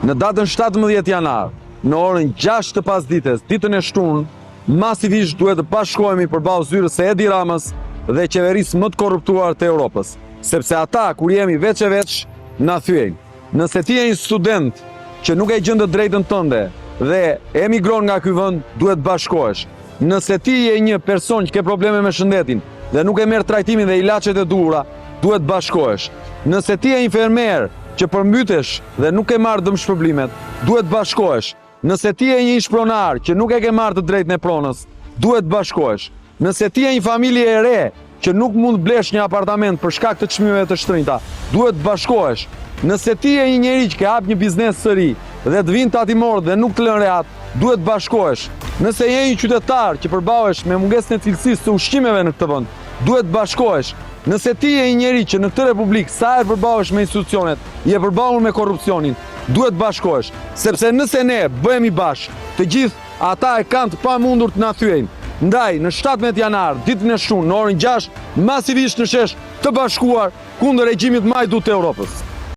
Në datën 17 janar, në orën 6 të pasdites, ditën e shtunë, masivisht duhet të bashkohemi përballë zyrës së Edi Ramës dhe qeverisë më të korruptuar të Europës, sepse ata kur jemi veç e veç na thyejnë. Nëse ti je një student që nuk e gjen të drejtën tënde dhe emigron nga ky vend, duhet të bashkohesh. Nëse ti je një person që ke probleme me shëndetin dhe nuk e merr trajtimin dhe ilaçet e duhura, duhet të bashkohesh. Nëse ti je infermier që përmbytesh dhe nuk ke marrë dëmshpërblimet, duhet të bashkohesh. Nëse ti je një ish pronar që nuk e ke marrë të drejtën e pronës, duhet të bashkohesh. Nëse ti je një familje e re që nuk mund të blesh një apartament për shkak të çmimeve të shtrenjta, duhet të bashkohesh. Nëse ti je një njeri që ke hap një biznes të ri dhe të vijnë tatimorët dhe nuk të lënë rehat, duhet të bashkohesh. Nëse je një qytetar që përballesh me mungesën e cilësisë së ushqimeve në këtë vend, duhet të bashkohesh. Nëse ti je një njeri që në këtë republikë sa herë përballesh me institucionet, je përballur me korrupsionin, duhet të bashkohesh. Sepse nëse ne bëhemi bashkë, të gjithë ata e kanë të pamundur të na thyejnë. Ndaj, në 17 janar, ditën e shtunë, në orën 6, masivisht në shesh të bashkuar kundër regjimit më hajdut të Europës.